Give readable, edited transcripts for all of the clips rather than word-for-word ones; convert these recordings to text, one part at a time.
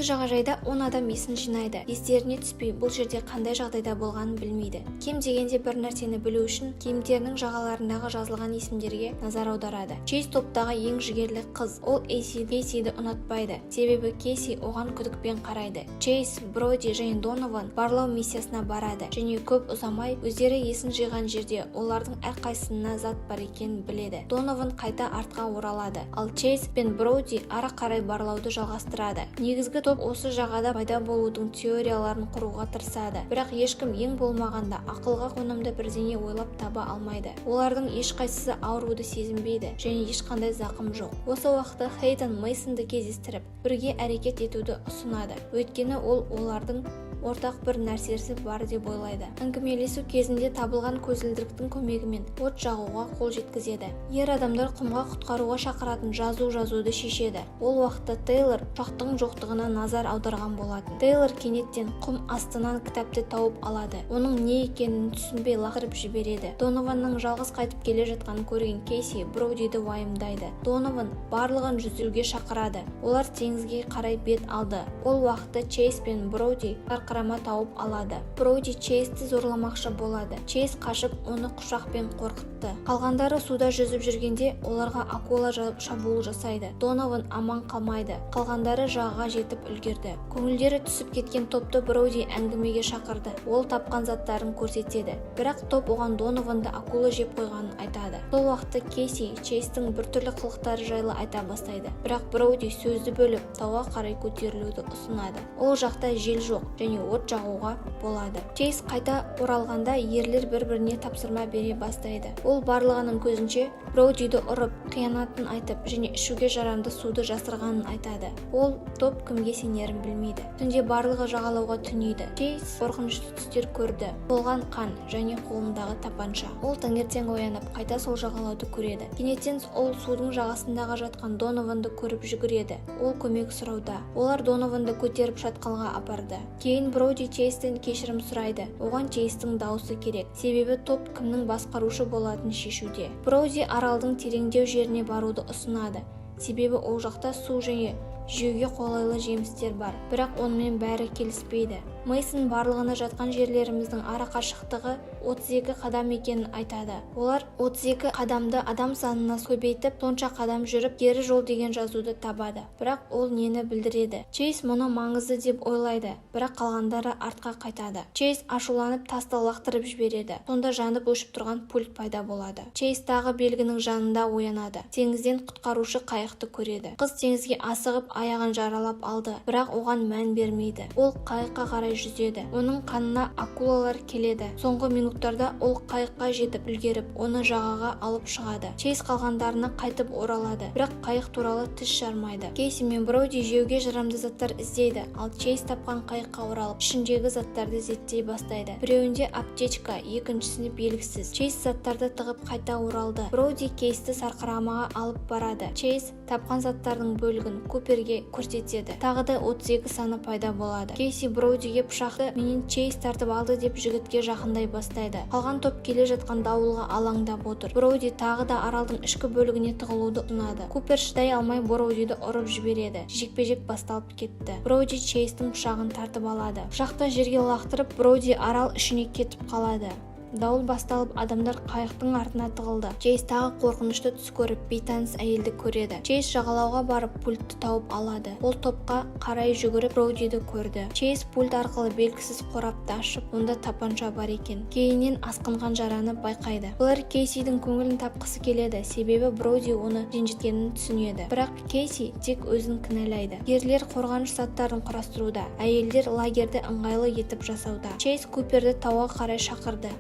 Түнгі жағажайда 10 адам есін жинайды. Естеріне түспей, бұл жерде қандай жағдайда болғанын білмейді. Кем дегенде бір нәрсені білу үшін киімдерінің жағаларындағы жазылған есімдерге назар аударады. Чейз топтағы ең жігерлі қыз. Ол Кейсиді ұнатпайды, себебі Кейси оған күдікпен қарайды. Чейз, Броди және Донован барлау миссиясына барады және көп ұзамай өздері есін жиған жерде олардың әрқайсысына зат бар екенін біледі. Донован қайта артқа оралады, ал Чейз пен Броди ары қарай барлауды жалғастырады. Негізгі топ осы жағада пайда болудың теорияларын құруға тырысады, бірақ ешкім ең болмағанда ақылға қонымды бірдеңе ойлап таба алмайды. Олардың ешқайсысы ауруды сезінбейді және ешқандай зақым жоқ. Осы уақытта Хейден Мейсонды кездестіріп, бірге әрекет етуді ұсынады, өйткені ол олардың ортақ бір нәрсесі бар деп ойлайды. Әңгімелесу кезінде табылған көзілдіріктің көмегімен от жағуға қол жеткізеді. Ер адамдар құмға құтқаруға шақыратын жазу жазуды шешеді. Ол уақытта Тейлор ұшақтың жоқтығына назар аударған болатын. Тейлор кенеттен құм астынан кітапты тауып алады. Оның не екенін түсінбей, лақтырып жібереді. Донованның жалғыз қайтып келе жатқанын көрген Кейси Бродиді уайымдайды. Донован барлығын жүзуге шақырады. Олар теңізге қарай бет алды. Ол уақытта Чейз пен Броди сарқырама тауып алады. Броди Чейзді зорламақшы болады. Чейз қашып, оны пышақпен қорқытты. Қалғандары суда жүзіп жүргенде, оларға акула шабуыл жасайды. Донован аман қалмайды. Қалғандары жағаға жетіп үлгерді. Көңілдері түсіп кеткен топты Броди әңгімеге шақырды. Ол тапқан заттарын көрсетеді, бірақ топ оған Донованды акула жеп қойғанын айтады. Сол уақытта Кейси Чейздің біртүрлі қылықтары жайлы айта бастайды, бірақ Броди сөзді бөліп, тауға қарай көтерілуді ұсынады. Ол жақта жел жоқ және от жағуға болады. Чейз қайта оралғанда, ерлер бір-біріне тапсырма бере бастайды. Ол барлығының көзінше Бродиді ұрып, қиянатын айтып және ішуге жарамды суды жасырғанын айтады. Ол топ кімге сенерін білмейді. Түнде барлығы жағалауға түнейді. Чейз қорқынышты түстер көрді: толған қан және қолындағы тапанша. Ол таңертең оянып, қайта сол жағалауды көреді. Кенеттен ол судың жағасындағы жатқан Донованды көріп жүгіреді. Ол көмек сұрауда. Олар Донованды көтеріп, шатқалға апарды. Кейін Броди Чейзден кешірім сұрайды. Оған Чейздің дауысы керек, себебі топ кімнің басқарушы болатынын шешуде. Броди аралдың тереңдеу жеріне баруды ұсынады, себебі ол жақта су және жеуге қолайлы жемістер бар, бірақ онымен бәрі келіспейді. Мейсон барлығына жатқан жерлеріміздің ара қашықтығы 32 қадам екенін айтады. Олар 32 қадамды адам санына көбейтіп, сонша қадам жүріп, кері жол деген жазуды табады. Бірақ ол нені білдіреді? Чейз мұны маңызды деп ойлайды, бірақ қалғандары артқа қайтады. Чейз ашуланып, тасты лақтырып жібереді. Сонда жанып өшіп тұрған пульт пайда болады. Чейз тағы белгінің жанында оянады. Теңізден құтқарушы қайықты көреді. Қыз теңізге асығып, аяғын жаралап алды, бірақ оған мән бермейді. Ол қайыққа қарай жүзеді. Оның қанына акулалар келеді. Соңғы минуттарда ол қайыққа жетіп үлгеріп, оны жағаға алып шығады. Чейз қалғандарына қайтып оралады, бірақ қайық туралы тіс жармайды. Кейси мен Броди жеуге жарамды заттар іздейді, ал Чейз тапқан қайыққа оралып, ішіндегі заттарды зерттей бастайды. Біреуінде аптечка, екіншісінде белгісіз. Чейз заттарды тығып, қайта оралды. Броди Кейсті сарқырамаға алып барады. Чейз тапқан заттардың бөлігін Куперге көрсетеді. Тағы да 32 саны пайда болады. Кейси Бродиге пышақты менен Чейз тартып алды деп, жігітке жақындай бастайды. Қалған топ келе жатқан дауылға алаңдап отыр. Броди тағы да аралдың ішкі бөлігіне тығылуды ұсынады. Купер шыдай алмай, Бродиді ұрып жібереді. Жекпе-жек басталып кетті. Броди Чейздің пышағын тартып алады. Пышақты жерге лақтырып, Броди арал ішіне кетіп қалады. Дауыл басталып, адамдар қайықтың артына тығылды. Чейз тағы қорқынышты түс көріп, бейтаныс әйелді көреді. Чейз жағалауға барып, пультті тауып алады. Ол топқа қарай жүгіріп, Бродиді көрді. Чейз пульт арқылы белгісіз қорапты ашып, онда тапанша бар екен. Кейіннен асқынған жараны байқайды. Олар Кейсидің көңілін тапқысы келеді, себебі Броди оны ренжіткенін түсінеді, бірақ Кейси тек өзін кінәлайды. Ерлер қорғаныш заттарын құрастыруда, әйелдер лагерді ыңғайлы етіп жасауда. Чейз Куперді тауға қарай шақырды.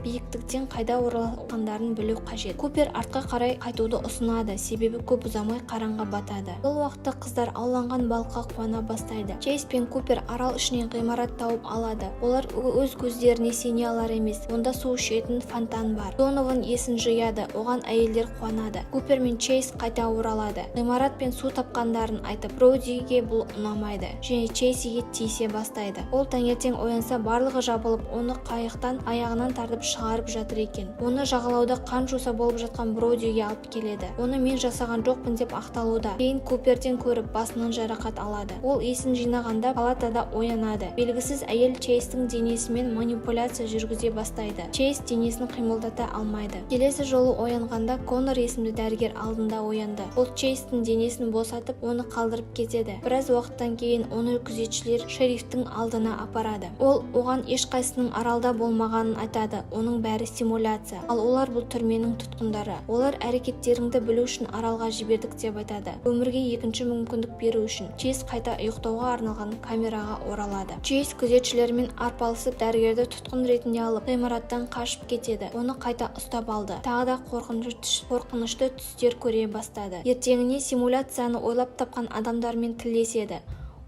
Биіктіктен қайда орналасқандарын білу қажет. Купер артқа қарай қайтуды ұсынады, себебі көп ұзамай қараңғы батады. Бұл уақытта қыздар ауланған балыққа қуана бастайды. Чейз пен Купер арал ішінен ғимарат тауып алады. Олар өз көздеріне сене алар емес: онда су ішетін фонтан бар. Донован есін жияды. Оған әйелдер қуанады. Купер мен Чейз қайта оралады. Ғимарат пен су тапқандарын айтып, Бродиге бұл ұнамайды және Чейзге тиісе бастайды. Ол таңертең оянса, барлығы жабылып, оны қайықтан аяғынан тартып шығарып жатыр екен. Оны жағалауда қан жоса болып жатқан Бродиге алып келеді. Оны мен жасаған жоқпын деп ақталуда. Кейін Куперден көріп, басынан жарақат алады. Ол есін жинағанда, палатада оянады. Белгісіз әйел Чейстің денесімен манипуляция жүргізе бастайды. Чейз денесін қимылдата алмайды. Келесі жолы оянғанда, Коннор есімді дәрігер алдында оянды. Ол Чейстің денесін босатып, оны қалдырып кетеді. Біраз уақыттан кейін оны күзетшілер шерифтің алдына апарады. Ол оған ешқайсысының аралда болмағанын айтады, оның бәрі симуляция, ал олар бұл түрменің тұтқындары. Олар әрекеттеріңді білу үшін аралға жібердік деп айтады, өмірге екінші мүмкіндік беру үшін. Чейз қайта ұйықтауға арналған камераға оралады. Чейз күзетшілермен арпалысып, дәрігерді тұтқын ретінде алып, ғимараттан қашып кетеді. Оны қайта ұстап алды. Тағы да қорқынышты түстер көре бастады. Ертеңіне симуляцияны ойлап тапқан адамдармен тілдеседі.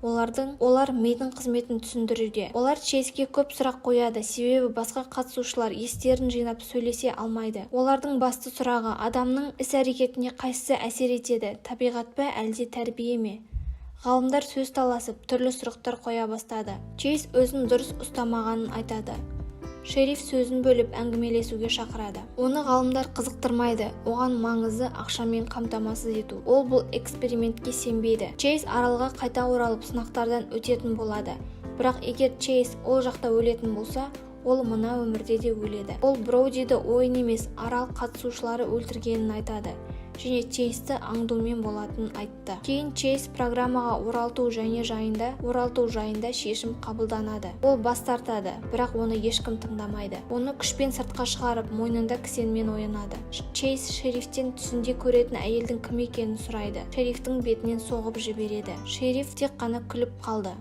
Олар мидың қызметін түсіндіруде. Олар Чейзге көп сұрақ қояды, себебі басқа қатысушылар естерін жинап сөйлесе алмайды. Олардың басты сұрағы: адамның іс-әрекетіне қайсысы әсер етеді, табиғат па, әлде тәрбие ме? Ғалымдар сөз таласып, түрлі сұрақтар қоя бастады. Чейз өзін дұрыс ұстамағанын айтады. Шериф сөзін бөліп, әңгімелесуге шақырады. Оны ғалымдар қызықтырмайды, оған маңызы ақшамен қамтамасыз ету. Ол бұл экспериментке сенбейді. Чейз аралға қайта оралып, сынақтардан өтетін болады. Бірақ егер Чейз ол жақта өлетін болса, ол мына өмірде де өледі. Ол Броудиді ойын емес, арал қатысушылары өлтіргенін айтады және Чейзді аңдумен болатынын айтты. Кейін Чейз программаға оралту жайында шешім қабылданады. Ол бас тартады, бірақ оны ешкім тыңдамайды. Оны күшпен сыртқа шығарып, мойнында кісенмен оянады. Чейз шерифтен түсінде көретін әйелдің кім екенін сұрайды. Шерифтің бетінен соғып жібереді. Шериф тек қана күліп қалды.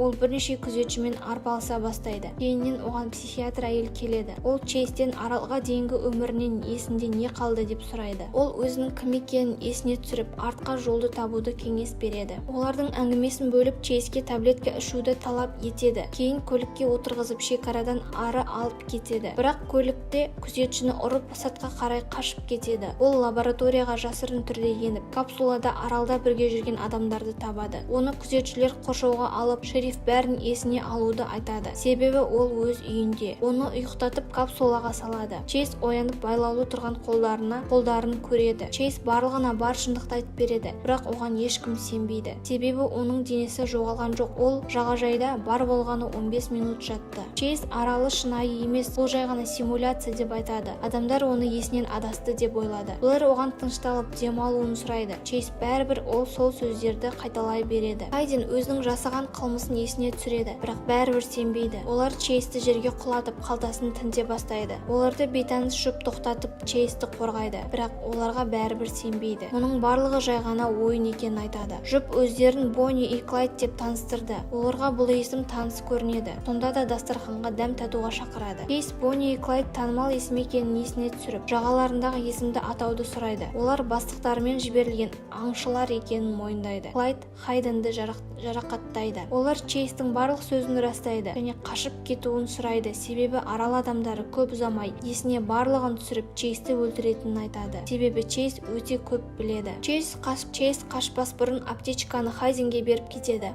Ол бірнеше күзетшімен арпалыса бастайды. Кейіннен оған психиатр әйел келеді. Ол Чейзден аралға дейінгі өмірінен есінде не қалды деп сұрайды. Ол өзінің кім екенін есіне түсіріп, артқа жолды табуды кеңес береді. Олардың әңгімесін бөліп, Чейзге таблетка ішуді талап етеді. Кейін көлікке отырғызып, шекарадан ары алып кетеді. Бірақ көлікте күзетшіні ұрып, сыртқа қарай қашып кетеді. Ол лабораторияға жасырын түрде еніп, капсулада аралда бірге жүрген адамдарды табады. Оны күзетшілер қоршауға алып, шериф бәрін есіне алуды айтады, себебі ол өз үйінде. Оны ұйықтатып, капсулаға салады. Чейз оянып, байлаулы тұрған қолдарын көреді. Чейз барлығына бар шындықты айтып береді, бірақ оған ешкім сенбейді, себебі оның денесі жоғалған жоқ, ол жағажайда бар болғаны 15 минут жатты. Чейз аралы шынайы емес, бұл жай ғана симуляция деп айтады. Адамдар оны есінен адасты деп ойлады. Олар оған тынышталып, демалуын сұрайды. Чейз бәрібір ол сол сөздерді қайталай береді. Хайден өзінің жасаған қылмысын есіне түсіреді, бірақ бәрібір сенбейді. Олар Чейзді жерге құлатып, қалтасын тінте бастайды. Оларды бейтаныс жұп тоқтатып, Чейзді қорғайды, бірақ оларға бәрібір сенбейді. Мұның барлығы жай ғана ойын екенін айтады. Жұп өздерін Бонни и Клайд деп таныстырды. Оларға бұл есім таныс көрінеді, сонда да дастарханға дәм татуға шақырады. Чейз Бонни и Клайд танымал есім екенін есіне түсіріп, жағаларындағы есімді атауды сұрайды. Олар бастықтарымен жіберілген аңшылар екенін мойындайды. Клайд Хайденді жарақаттайды. Олар Чейздің барлық сөзін растайды және қашып кетуін сұрайды, себебі арал адамдары көп ұзамай есіне барлығын түсіріп, Чейзді өлтіретінін айтады, себебі Чейз өте көп біледі. Чейз қашпас бұрын аптечканы Хайденге беріп кетеді.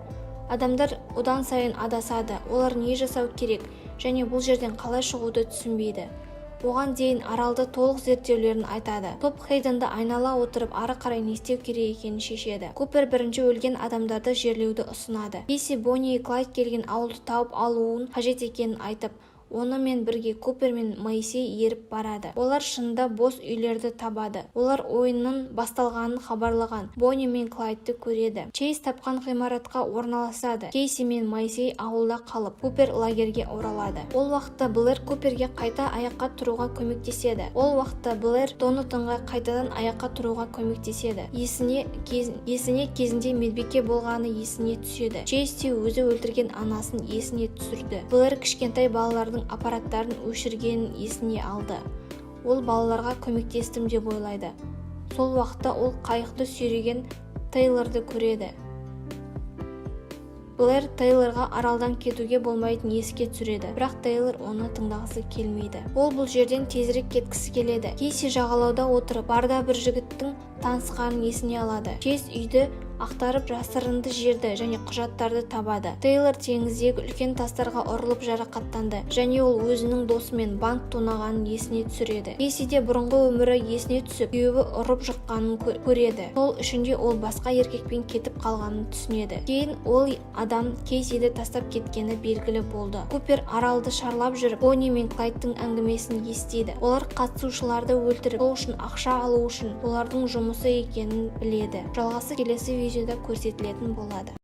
Адамдар одан сайын адасады. Олар не жасау керек және бұл жерден қалай шығуды түсінбейді. Оған дейін аралды толық зерттеулерін айтады. Топ Хейденді айнала отырып, ары қарай не істеу керек екенін шешеді. Купер бірінші өлген адамдарды жерлеуді ұсынады. Кейси Бонни и Клайд келген ауылды тауып алуын қажет екенін айтып, онымен бірге Купер мен Моисей еріп барады. Олар шынында бос үйлерді табады. Олар ойынның басталғанын хабарлаған Бонни мен Клайдты көреді. Чейз тапқан ғимаратқа орналасады. Кейси мен Моисей ауылда қалып, Купер лагерьге оралады. Ол уақытта Блэр Куперге қайта аяққа тұруға көмектеседі. Ол уақытта Блэр Донатанға қайтадан аяққа тұруға көмектеседі. Есіне кезінде медбике болғаны есіне түседі. Чейз те өзі өлтірген анасын есіне түсірді. Блэр кішкентай балалардың аппараттарын өшіргенін есіне алды. Ол балаларға көмектестім деп ойлайды. Сол уақытта ол қайықты сүйреген Тейлорды көреді. Блэр Тейлорға аралдан кетуге болмайтынын еске түсіреді, бірақ Тейлор оны тыңдағысы келмейді. Ол бұл жерден тезірек кеткісі келеді. Кейси жағалауда отырып, барда бір жігіттің танысқанын есіне алады. Чейз үйді Ақтарып, жасырынды жерді және құжаттарды табады. Тейлор теңіздегі үлкен тастарға ұрылып жарақаттанды және ол өзінің досымен банк тонағанын есіне түсіреді. Кейсиде бұрынғы өмірі есіне түсіп, күйеуі ұрып жыққанын көреді. Сол үшін де ол басқа еркекпен кетіп қалғанын түсінеді. Кейін ол адам Кейсиді тастап кеткені белгілі болды. Купер аралды шарлап жүріп, Бонни мен Клайдтың әңгімесін естиді. Олар қатысушыларды өлтіріп, сол үшін ақша алу үшін олардың жұмысы екенін біледі. Жалғасы келесі видеода көрсетілетін болады.